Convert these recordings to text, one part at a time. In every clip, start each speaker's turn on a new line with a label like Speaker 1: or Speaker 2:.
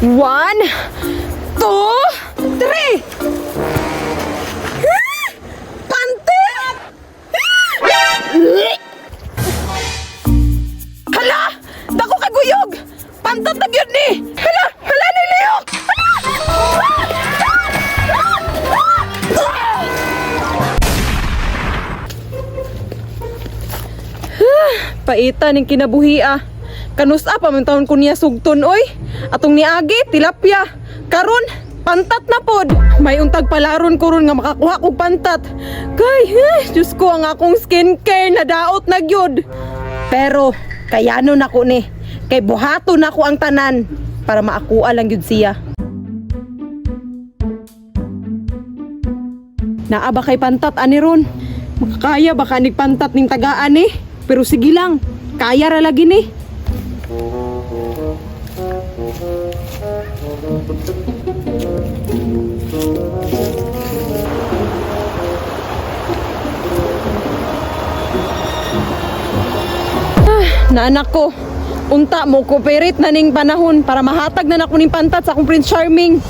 Speaker 1: One, two, three! Ah! Pante! Ah! Hala! Dako kaguyog! Pantat na gyud ni! Hala! Hala ni Leo! Paita ning kinabuhi ah. Kanusa pa man taon ko niya sugton oy. Atong niagi tilapia. Karon pantat na pod. May untag palaron ko ron nga makakuha kog pantat. Kay, eh, Diyos ko ang akong skincare na daot na gyud. Pero kayano nako ni. Kay buhato nako ang tanan para maakuha lang gyud siya. Naa ba kay pantat ani ron? Makakaya ba ka nig pantat ning tagaan eh? Pero sige lang, kaya ra lagi ni. Ah, naanak ko. Unta mo cooperate na ning panahon para mahatag na nako ning pantat sa akong Prince Charming.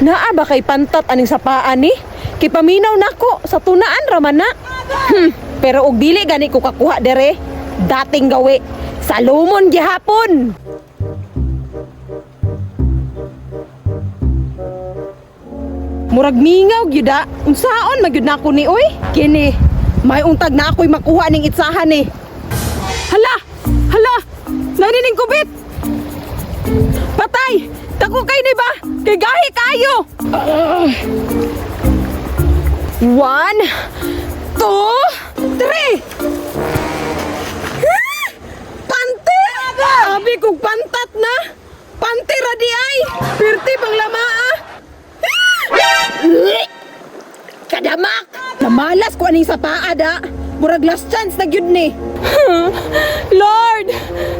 Speaker 1: Naa ba kay pantat aning sapaan ni? Kay paminaw nako sa tunaan raman na. Pero og dili gani ko kakuha dere, dating gawi. Salumon gihapon. Murag mingaw gyud ah. Unsaon man gyud nako ni oy? Kini, may untag na ako'y makuha ning itsahan ni. Hala! Hala! Nanining kubit! Patay! Dako kay ni ba? Kay gahi kayo! One, two, three! Ah! Pante! Abi kog pantat na! Pante ra di ay! Pirti pang lamaa! Ah! Kadamak! Namalas ko aning sa paa da. Murag last chance na gyud ni. Lord,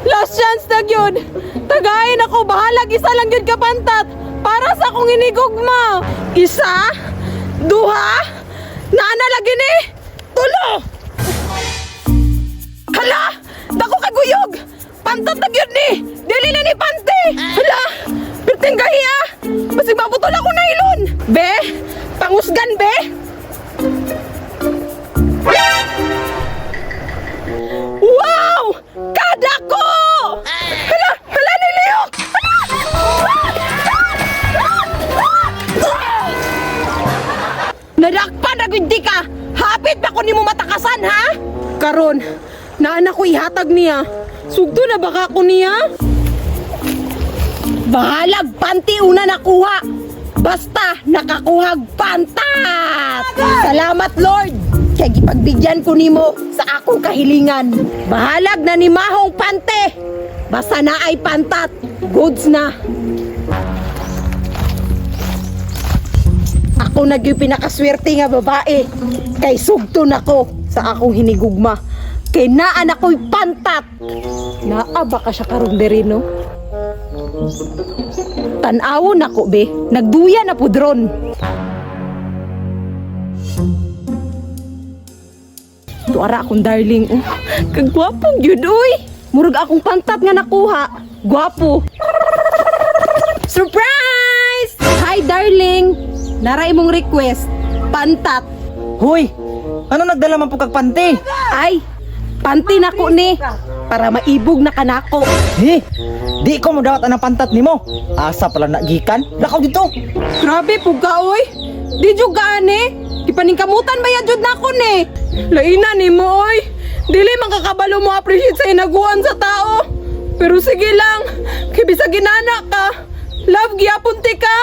Speaker 1: last chance na gyud. Tagayin ako, bahalag isa lang gyud ka pantat para sa akong inigugma. Isa, duha, naana lagi ni, tulo. Hala, dako kaguyog. Pantat na gyud ni. Dili na ni pante. Hala, pirting gahi ah. Basig mabutol ako na ilon. Be, pangusgan be. Wow! Kada ko! Hala! Hala ni Leo! Nadakpan na gud di ka! Hapit ba ko nimo matakasan, ha? Karon, naan ako ihatag niya. Sugto na baka ko niya? Bahalag panty una nakuha. Basta nakakuhag pantat. Salamat Lord. Kay gipagbigyan ko nimo sa akong kahilingan. Bahalag na ni mahong pante. Basta na ay pantat. Goods na. Ako na gyud pinakaswerte nga babae. Kay sugto nako sa akong hinigugma. Kay naa na ko'y pantat. Naa ba ka siya karon diri no? Tan-awon nako be, nagduya na pudron. Tuara akong darling. Oh, kagwapo gyud oy. Murag akong pantat nga nakuha. Gwapo. Surprise! Hi darling. Nara imong request. Pantat.
Speaker 2: Hoy! Ano nagdala man po kag pante?
Speaker 1: Ay, panty nako ni para maibog na kanako.
Speaker 2: Eh, di ko mo dawat anang pantat nimo. Asa pala na gikan? Lakaw dito.
Speaker 1: Grabe po ka, oy. Di jud ka ani. Gipaningkamutan ba yan jud nako ni? Laina ni mo, oy. Dili man kakabalo mo appreciate sa inaguan sa tao. Pero sige lang, kay bisag ginana ka. Love gyapon ti ka.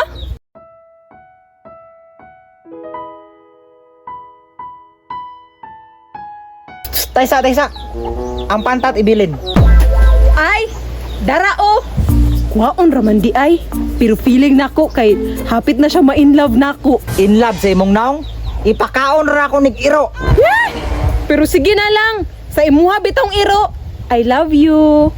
Speaker 2: Taysa, taysa. Ang pantat ibilin.
Speaker 1: Ay, dara o. Kuwaon raman di ay. Pero feeling nako kay hapit na siya ma-in love nako.
Speaker 2: In love sa imong naong. Ipakaon ra ako nig iro.
Speaker 1: Pero sige na lang, sa imuha bitong iro. I love you.